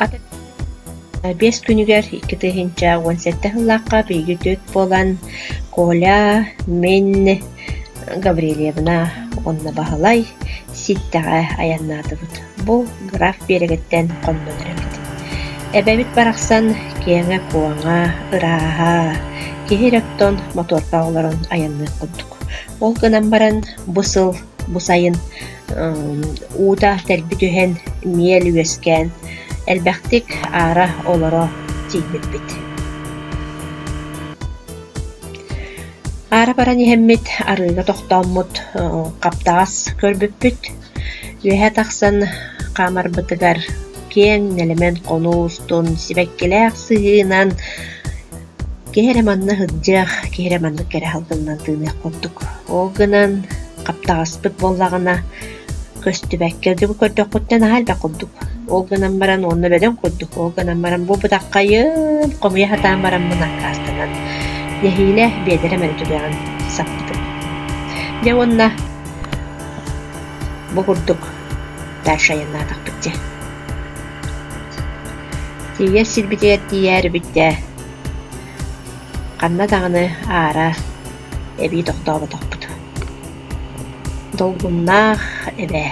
Ат Биэс күнүгэр 2017 сыллаахха биһиги түөрт буолан Коля, мин, Гаврильевна уонна Баһылай Сииттэҕэ айаннаатыбыт. Бу Граф биэрэгиттэн хоннон эрэбит. Эбэбит барахсан киэҥэ-куоҥа, ырааһа, киһи эрэ оттон мотуорка олорон айанныах курдук. Ол гынан баран бу сыл, бу сайын уута тэлби түһэн, миэл үөскээн, элбэхтик аара олоро тиийбиппит. Аара баран иһэммит арыыга тохтооммут хаптаҕас көрбүппүт. Үөһэ тахсан хаамарбытыгар киэҥ нэлэмэн хонуу устун сибэккилээх сыһыынан Киһи эрэ манна сылдьыах, киһи эрэ маннык кэрэ салгынынан тыыныах курдук. Ол гынан хаптаҕаспыт буоллаҕына көстүбэккэ дьэ бу көрдөххүттэн наһаа элбэх курдук. Ол гынан баран уонна бөдөҥ курдук, ол гынан баран бу бытаххайын хомуйа сатаан бараммын аккаастанан нэһиилэ биэдэрэм эрэ түгэҕин саппытым. Дьэ уонна бу курдук дальше айаннаатахпыт дьэ. Тиийэр сирбитигэр тиийээрибит дээ, ханна даҕаны аара эбии тохтооботохпут. Долгуннаах эбээ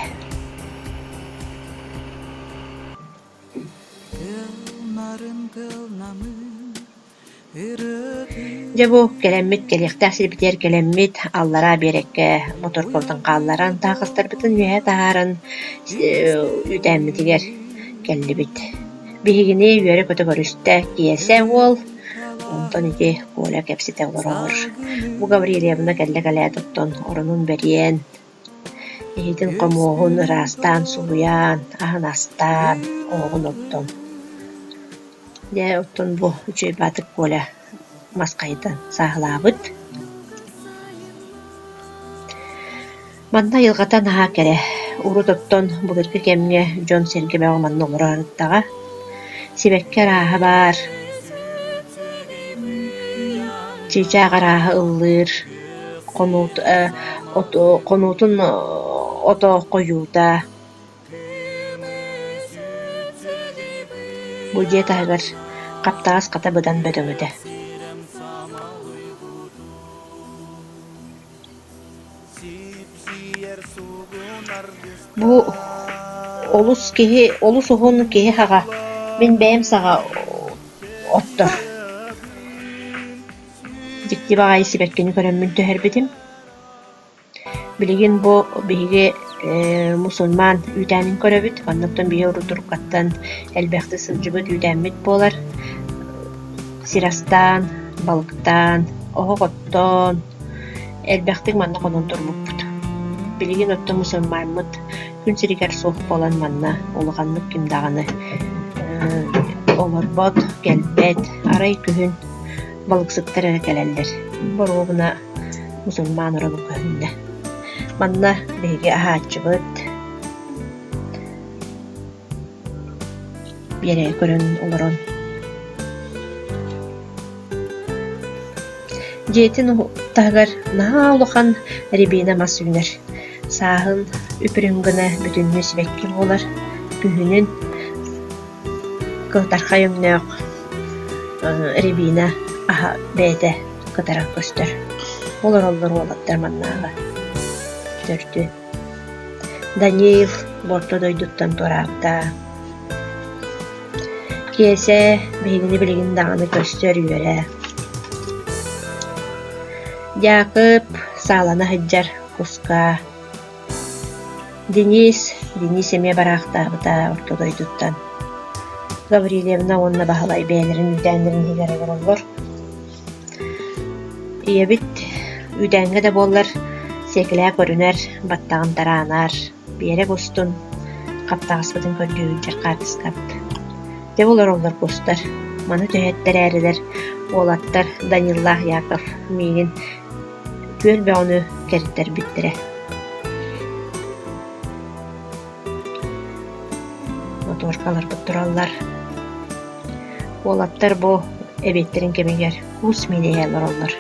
Дьэ бу кэлэммит, кэлиэхтээх сирбитигэр кэлэммит, аллараа биэрэккэ моторкабытын хаалларан, таһаҕастарбытын үөһэ таһааран үүтээммитигэр кэллибит. Биһигини үөрэ-көтө көрүстэ Киэсэ уол, онтон ити Коля кэпсэтэ олорор. Бу Гаврильевна кэллэ кэлээт оттон оронун бэрийэн, иһитин-хомуоһун ыраастаан сууйан, аһын астаан, оһоҕун оттон Дьэ, оттон бу үчүгэй баатык Коля мас хайытан сааһылаабыт. Манна айылҕата наһаа кэрэ. Урут оттон былыргы кэмҥэ дьон-сэргэ бөҕө манна олоро сырыттаҕа. Сибэкки арааһа баар, чыычаах арааһа ыллыыр, хонуут хонуутун ото хойуута Бу дьиэ таһыгар хаптаҕас хата быдан бөдөҥ этэ Бу олус киһи олус уһун киһи хаҕа мин бэйэм саҕа оттор Дьикти баҕайы сибэккини көрөммүн түһэрбитим Билигин бу биһиги мусульман үүтээнин көрөбүт, оннуттан биһиги урут-уруккаттан элбэхтик сылдьыбыт үүтээммит буолар. Сир астаан, балыктаан, оһох оттоон, элбэхтик манна хонон турбуппут. Билигин оттон мусульмаммыт күн сиригэр суох буолан манна улаханнык ким даҕаны олорбот, кэлбэт. Арай күһүн балыксыттар эрэ кэлэллэр. Боруобуна мусульман оронун көһүннэ. Манна биһиги аһааччыбыт Биэрэги көрөн олорон Дьиэтин таһыгар наһаа улахан рябина мас үүнэр. Сааһын үп-үрүҥ гына бүтүннүү сибэкки буолар. Күһүнүн кытархай өҥнөөх рябина аһа бэйэтэ кытаран көстөр. Олороллор уолаттар маннааҕы төрдүн. Даниил орто дойдуттан туораабыта. Киэсэ биһигини билигин даҕаны көрсөр үөрэ. Дьаакып саалана сылдьар куска Денис, Денис эмиэ бараахтаабыта орто дойдуттан. Гаврильевна уонна Баһылай бэйэлэрин үүтээннэрин иһигэр олороллор. Ийэбит үүтээҥҥэ да буоллар сиэкилээ көрүнэр, баттаҕын тараанар, биэрэк устун хаптаҕаспытын көрдүү сылдьар хаартыскабыт. Дьэ олороллор кустар, маны түһэттэрээрилэр уолаттар Даниллаах Яков миигин күөл бөҕөнү кэритэрбиттэрэ. Моторкаларбыт тураллар. Уолаттар бу эбиэттэрин кэмигэр куус миинэйэ олороллор.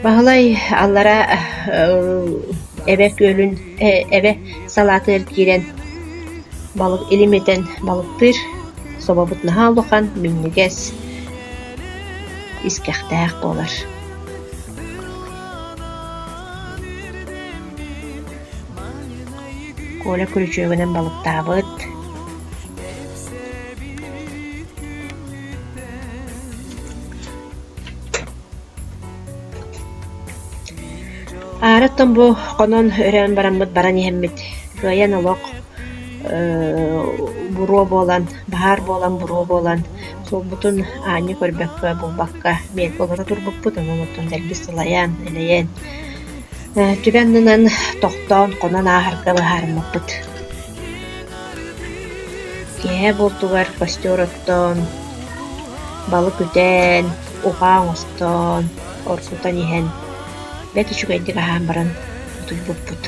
Баһылай аллара эбэ күөлүн эбэ салаатыгар киирэн балык илимитэн балыктыыр, собобут наһаа улахан, минньигэс, искэхтээх буолар. Коля күрүчүөгүнэн балыктаабыт. Аараттан бу хонон өрөөн бараммыт баран иһэммит кыайан олох буруо буолан, баһаар буолан, буруо буолан суолбутун аанньа көрбөккө, булбакка миэкэ олоро турбуппут, онон оттон дэлби сылайан, элэйэн түбэ аннынан тохтоон хонон ааһарга быһаарыммыппыт. Киэһэ буолтугар костер оттоон, балык үтэн, уҕаа оҥостон, оргутан иһэн, бэрт үчүгэйдик аһаан баран утуйбуппут.